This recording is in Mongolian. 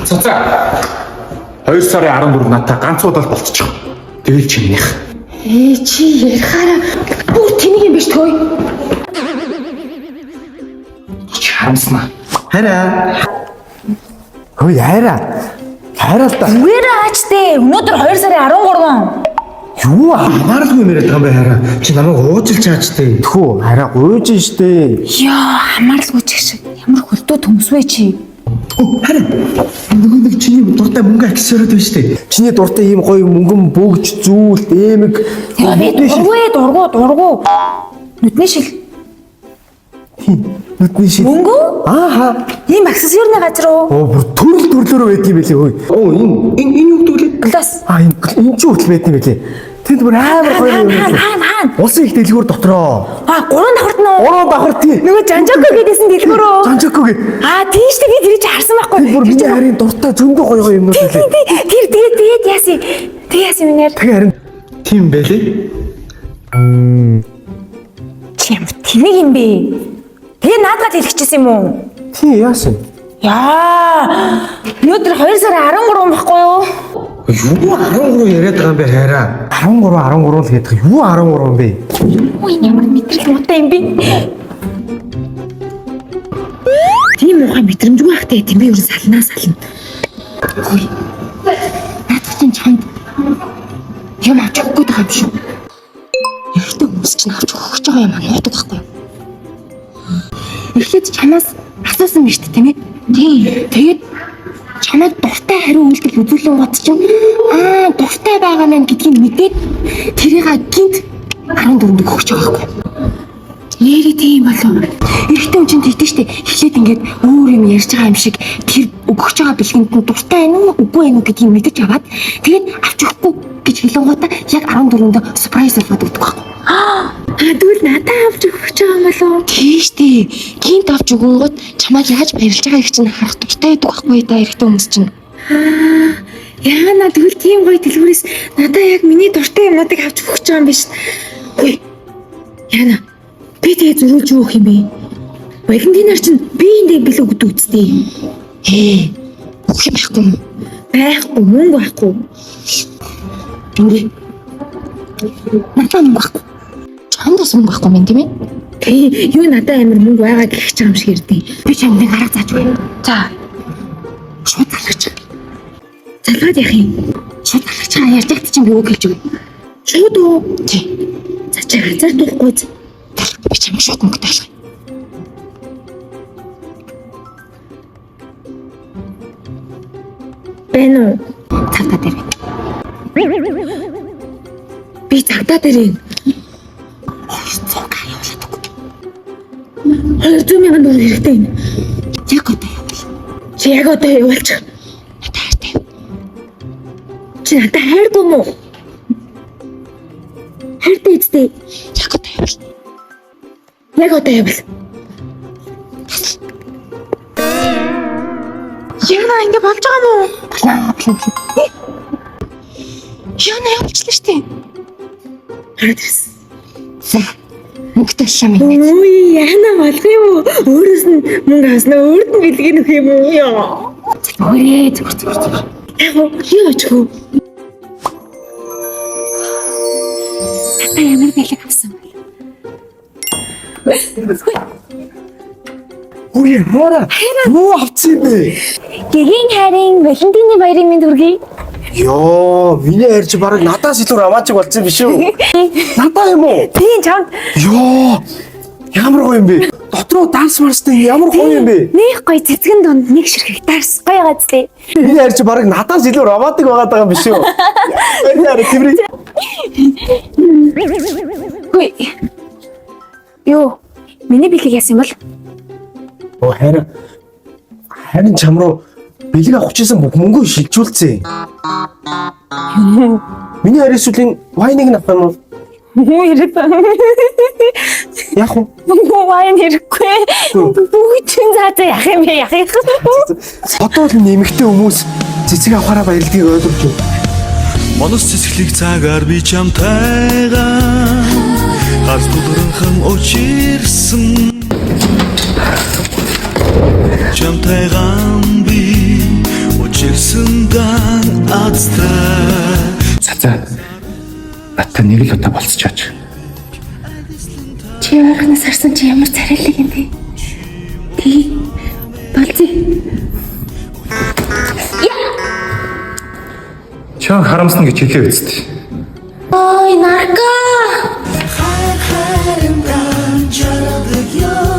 Цацаа. 2 сарын 14 надтай ганц удаа л болчих. Тэгэл чимнийх. Ээ чи ярихаараа бүр тэнийг юм биш төө. Чи харамснаа. Хараа. Хөөе хайраа. Хайраа л та. Зүгээр аач дээ. Өнөөдөр 2 сарын 13. Юу хамааралгүй юм яриад байгаа юм бэ хайраа. Чи намайг уужилж чаач тээ. Тэхүү хайраа гуйж штэ. Йоо, хамааралгүй ч шиг. Ямар хөлтөө төмс вэ чи? Хайраа. Нөгөө нэг чиний дуртай мөнгө аксессуарууд байна штэ. Чиний дуртай ийм гоё мөнгөн бөгж зүйлт эмэг. Яа би дургүй дургу дургу. Нүдний шил. Нүдний шил. Мөнгө? Ааха. Ийм аксессуарны газар уу? Оо бүр төрөл төрлөөрөө байт юм билээ хөөе. Оо энэ энэ энэ юу гэдэг вэ? Глас. А энэ энэ ч хүртэл байт юм билээ. Тэнд бүр амар гоё юм Хаана билээ. хаана хаана? Улсын их дэлгүүр дотроо. А гурван давхарт нь уу? Гурван давхар тий. Нөгөө Жанжоко гэдээсэн дэлгүүр үү? Жанжоко гэ. А тийм шүү дээ би тэрийг чи харсан байхгүй. Тэр бүр миний харийн дуртай зөндөө гоё гоё юмнууд Тийм билээ. тийм тэр тэгээд тэгээд яасан. Тэг яасан минь яар. Тэгээ харин тийм байлээ. Чи ямар тэнэг юм бэ? Тэгээ наадгаад хэлчихсэн юм уу? Тийм яасан? Яа. Өнөөдөр 2 сарын 13 байхгүй юу? Юу 13 яриад байгаа юм бэ хайраа? 13 13 л гэдэг. Юу 13 юм бэ? Үгүй энэ ямар мэдрэл муутай юм бэ? Тийм муухай мэдрэмжгүй байхтай тийм би ер нь салнаа сална. Хөөе. Наадах чинь чамд юм авч өгөх гээд байгаа юм шүү. Эрэгтэй хүмүүс чинь авч өгөх гэж байгаа юм аа нуудаг байхгүй юу? Эхлээд чамаас асуусан биз дээ тийм ээ? Тийм. Тэгээд чамайг дуртай хариу үйлдэл үзүүлэн гот чинь аа дуртай байгаа мэн гэдгийг мэдээд тэрийг гинт 14-нд өгөх гэж байгаа байхгүй. Нэрээ тийм болов. Эрэгтэй хүн чинь тэгдэж штэ. Эхлээд ингээд өөр юм ярьж байгаа юм шиг тэр өгөх гэж байгаа бэлгэнд нь дуртай байна уу үгүй байна уу гэдгийг мэдэж аваад тэгээд авч өгөхгүй гэж хэлэнгуутаа яг 14-нд surprise болгоод өгдөг байхгүй. Аа тэгвэл надад авч өгөх гэж байгаа юм болов уу? Тийм штэ. Гинт авч өгөнгүүт чамайг яаж баярлж байгааг чинь харах дуртай байдаг байхгүй да эрэгтэй хүмүүс чинь. Аа яана тэгвэл тийм гоё дэлгүүрээс надаа яг миний дуртай юмнуудыг авч өгөх гэж байгаа юм биш. Үгүй. Яна би тэгээ зөрүүлж юу өгөх юм бэ? Валентинаар чинь би эндээ бэлэг өгдөг үсттэй. Ээ өгөх юм байхгүй юм. Байхгүй мөнгө байхгүй. Нүрээ. Надад мөнгө байхгүй. Чамд бас мөнгө байхгүй мэн тийм ээ? Тий, юу надад амар мөнгө байгаа гэх чам шиг ирдээ. Би чамд нэг арга зааж өгье. За. Шууд залгач. Залгаад яах юм? Шууд залгач аа ярьж байхад чинь би үг хэлж өгье. Шууд уу? Тий. За чи газар дуухгүй. Би чамд шууд мөнгөтэй болох юм. Байна уу? Цагдаа дээр. Би цагдаа дээр юм. 200 к явуулаад үгүй. 200 мянган төгрөг хэрэгтэй юм. Яг одоо явуул. Чи яг одоо явуулчих. Надад хайртай. Чи надад хайргүй мүү? Хайртай үстэй. Яг одоо явуул. Яг одоо явуул. Яна ингэ болж байгаа мó? Болно, болно. Яна явуулчлаа штэ. Хараад ирсэн. За. Мөнгөтэй боллоо минь. Үгүй яна болох юм уу? Өөрөөс нь мөнгө авснаа өөрт нь бэлгийг нөх юм уу? Яа. Зүгээрээ зүгээр зүгээр зүгээр. Яг уу юу очих вэ? Та ямар бэлэг авсан бэ? Үгүй хайраа. Юу авсан юм бэ? Гэгийн хайрын Валентины баярын мэнд хүргэе. Йоо, миний хайр чи бараг надаас илүү романтик болсон юм биш үү? Надаа юм уу? Тийм чамд Йоо. Ямар гоё юм бэ? Дотроо данс марстай ямар гоё юм бэ? нэг гоё цэцгэн дунд нэг ширхэг дарс гоё газлээ. Миний хайр чи бараг надаас илүү романтик байгаад байгаа юм биш үү? Миний хайр тэврий. Үгүй. Юу? Миний бэлэг яасан юм бол? Оо хайр. Харин чам руу бэлэг авах гэсэн бүх мөнгөө шилжүүлсэн. Миний хайр эсвэл энэ вайныг нь авах юм уу? Муу хэрэг. Яг уу? Муу вайн хэрэггүй. Бүгд чинь заа заа яах юм бэ яах юм. Одоо л нэмэгтэй хүмүүс цэцэг авахаараа баярлдгийг ойлгож байна. Монос цэцгэлийг цагаар би чамтайгаа Галс тулранхан учирсан Чамтайгаан би За. Надтай нэг л удаа болцчооч. Чи ойрхоноос харсан чи ямар царайлаг юм бэ? Тий. Болцъё. Чон харамсна гэж хэлээ үсттэй. Ой, нарка. Хайр хайрын жаргадаг.